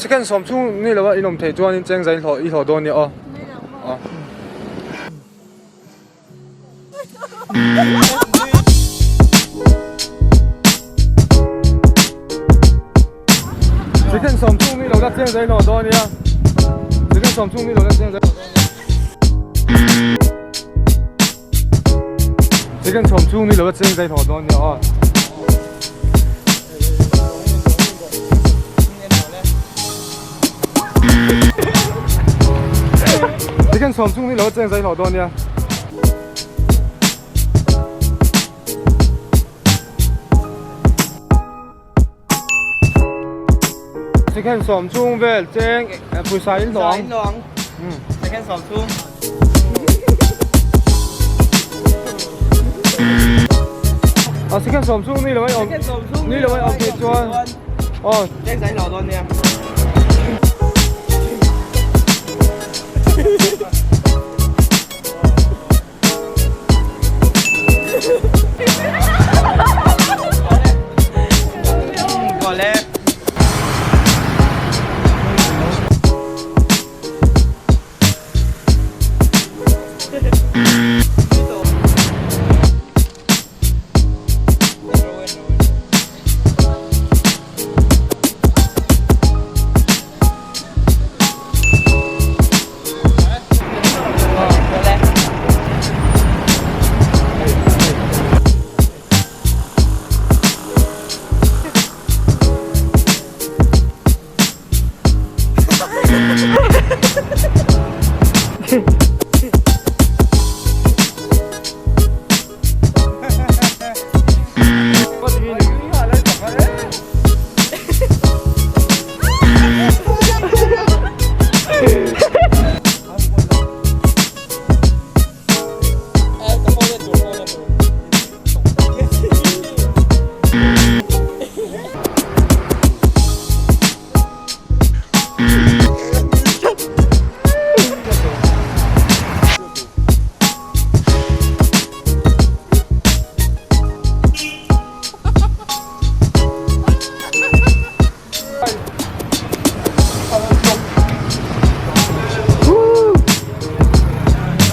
Second sawm chhung ni lova in awm theih chuanin cheng zai hlawh i hlawh dawn nia aw. Aw. Second sawm chhung ni lova cheng zai hlawh dawn nia. Second sawm chhung ni lova cheng zai hlawh dawn nia. Second sawm chhung ni lova cheng zai hlawh dawn nia aw. Second sawm chhung ni lova cheng zai hlawh dawn nia. Second sawm chhung vel cheng pawisa in hlawh ang. Hlawh ang. Second sawm chhung. A second sawm chhung ni lo ai awm. Ni lo ai awm thei chuan. Aw. Cheng zai hlawh dawn nia.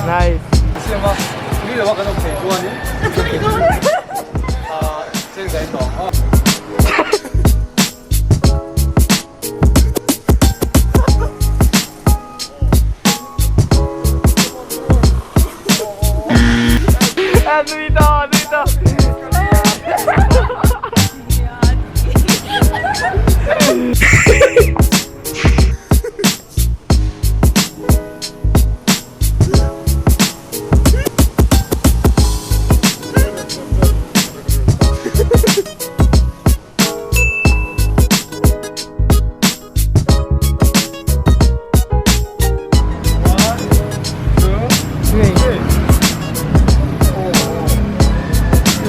Nice. Siam a, ni lo a kan awm thei chuan in. Cheng zai tawng. Nui ta, nui ta.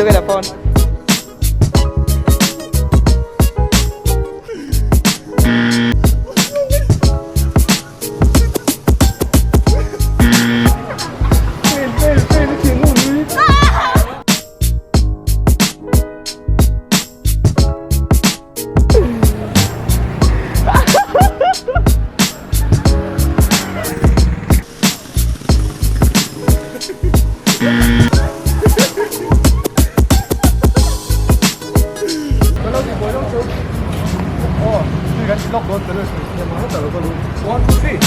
Look at the phone. One, two, three.